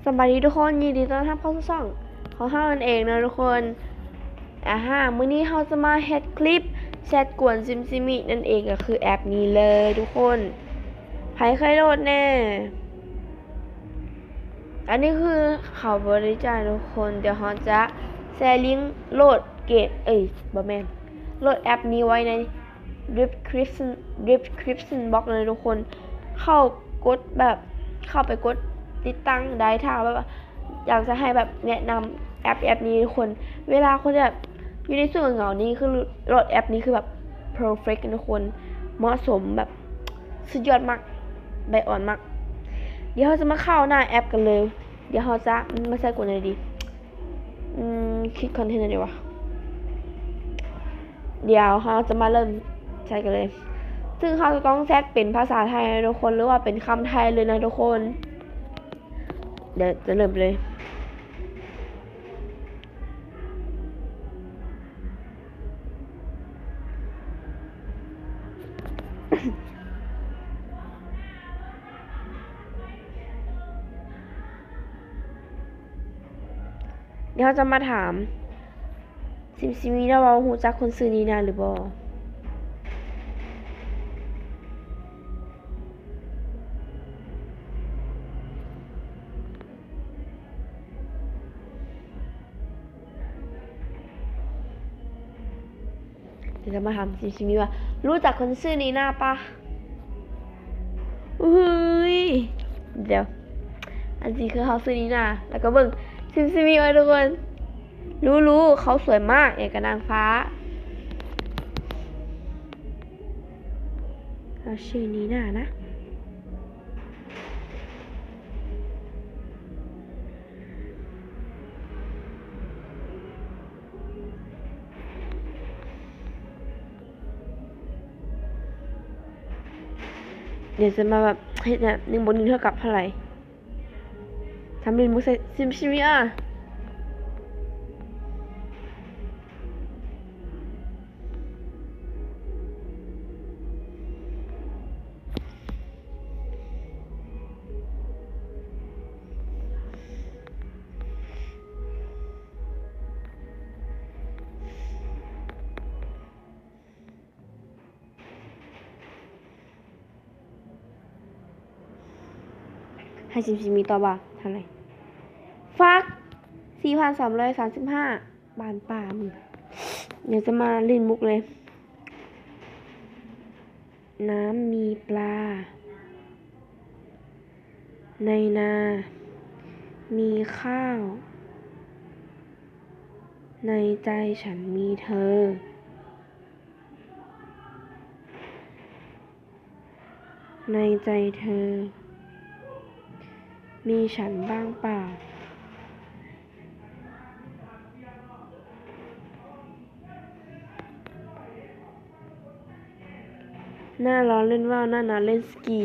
ສະບາຍດີທຸກຄົນ, ຍິນດີຕ້ອນຮັບເຂົ້າສູ່ຊ່ອງຂອງເຮົານັ້ນເອງເນາະທຸກຄົນ. ອາຮາ ມື້ນີ້ເຮົາຈະມາເຮັດຄລິບແຊັດກວນຊິມຊິມິນັ້ນເອງ, ກໍຄືແອັບນີ້ເລີຍທຸກຄົນ. ໃຜເຄີຍໂຫຼດແດ່? ອັນນີ້ຄືເຂົາບໍລິຈາກທຸກຄົນ. ດຽວເຮົາຈະແຊລິງໂຫຼດເກມ, ເອີຍ ບໍ່ແມ່ນ, ໂຫຼດແອັບນີ້ໄວ້ໃນ description description box ເລີຍທຸກຄົນ. ເຂົ້າກົດແບບ ເຂົ້າໄປກົດຕິດຕັ້ງໄດ້ ຖ້າແບບວ່າຢາກຈະໃຫ້ແບບແນະນຳແອັບແອັບນີ້ທຸກຄົນ. ເວລາຄົນແບບຢູ່ໃນຊ່ວງເຫງົານີ້ ຄືໂຫຼດແອັບນີ້ຄືແບບ perfect ທຸກຄົນ, ເໝາະສົມແບບສຸດຍອດມັກ, ໃບອ່ອນມັກ. ດຽວເຮົາຈະມາເຂົ້າໜ້າແອັບກັນເລີຍ. ດຽວເຮົາຈະມາໃສ່ກົດໃດດີ? ອືມ ຄິດຄອນເທັນແນວໃດວະ? ດຽວເຮົາຈະມາເລີ່ມໃຊ້ກັນເລີຍ. ຊຶ່ງເຮົາຈະຕ້ອງແຊັດເປັນພາສາໄທນະທຸກຄົນ ຫຼືວ່າເປັນຄຳໄທເລີຍນະທຸກຄົນ. ດຽວຈະເລີ່ມໄປເລີຍ. ດຽວເຮົາຈະມາຖາມ ຊິມຊິມີ ເນາະ ວ່າຮູ້ຈັກຄົນຊື່ນີນາຫຼືບໍ່? ດຽວຈະມາຖາມຊິມຊິມີວ່າ ຮູ້ຈັກຄົນຊື່ນີນາປະ? ອຸ້ຍ ດຽວ ອັນຈິງຄືເຮົາຊື່ນີນາ. ແລ້ວກໍເບິ່ງຊິມຊິມີໄວ້ທຸກຄົນ. ຮູ້ໆ ເຂົາສວຍມາກ ແອກະນາງຟ້າ. ເຮົາຊື່ນີນານະ. ດຽວຈະມາແບບເຮັດຫຍັງ ໜຶ່ງບວກໜຶ່ງເທົ່າກັບເທົ່າໃດ? ທຳເປັນບໍ່ໃສ່ຊິມຊິມີອາ. ໃຫ້ຊິມຊິມີຕອບວ່າເທົ່າໃດ? ຟັກ ສີ່ພັນສາມຮ້ອຍສາມສິບຫ້າ ບານປ່າມຶງ. ດຽວຈະມາຫຼິ້ນມຸກເລີຍ. ນ້ຳມີປາ ໃນນາມີຂ້າວ ໃນໃຈສັນມີເທີ. ໃນໃຈເທີ ມີສັນວ່າງເປົ່າ. ໜ້າຮ້ອນຫຼິ້ນວ່າວ ໜ້າໜາວຫຼິ້ນສະກີ.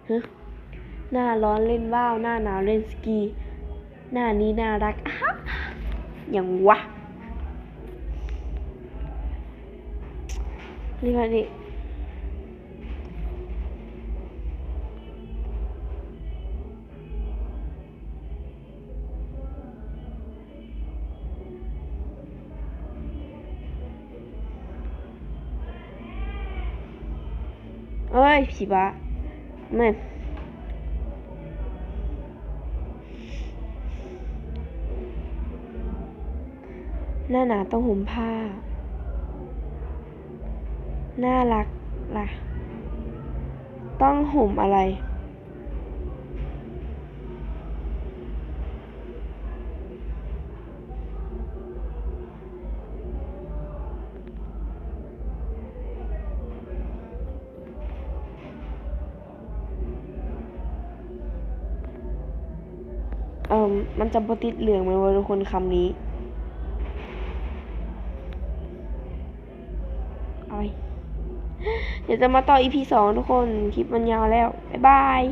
ຮະ? ໜ້າຮ້ອນຫຼິ້ນວ່າວ ໜ້າໜາວຫຼິ້ນສະກີ. ໜ້ານີ້ໜ້າຮັກ. ຫຍັງວະ? ນີ້ວ່ານີ້ ໂອ້ຍ ຜີບ້າ. ແມ່ນ ໜ້າໜາວຕ້ອງຫົ່ມຜ້າ. ໜ້າຮັກລະ ຕ້ອງຫົ່ມອະໄລ? ເອີ ມັນຈະບໍ່ຕິດເຫຼືອງແມ່ນບໍ່ທຸກຄົນ ຄຳນີ້? ໂອ້ຍ ດຽວຈະມາຕໍ່ ອີພີສອງ ທຸກຄົນ. ຄລິບມັນຍາວແລ້ວ. ບາຍບາຍ.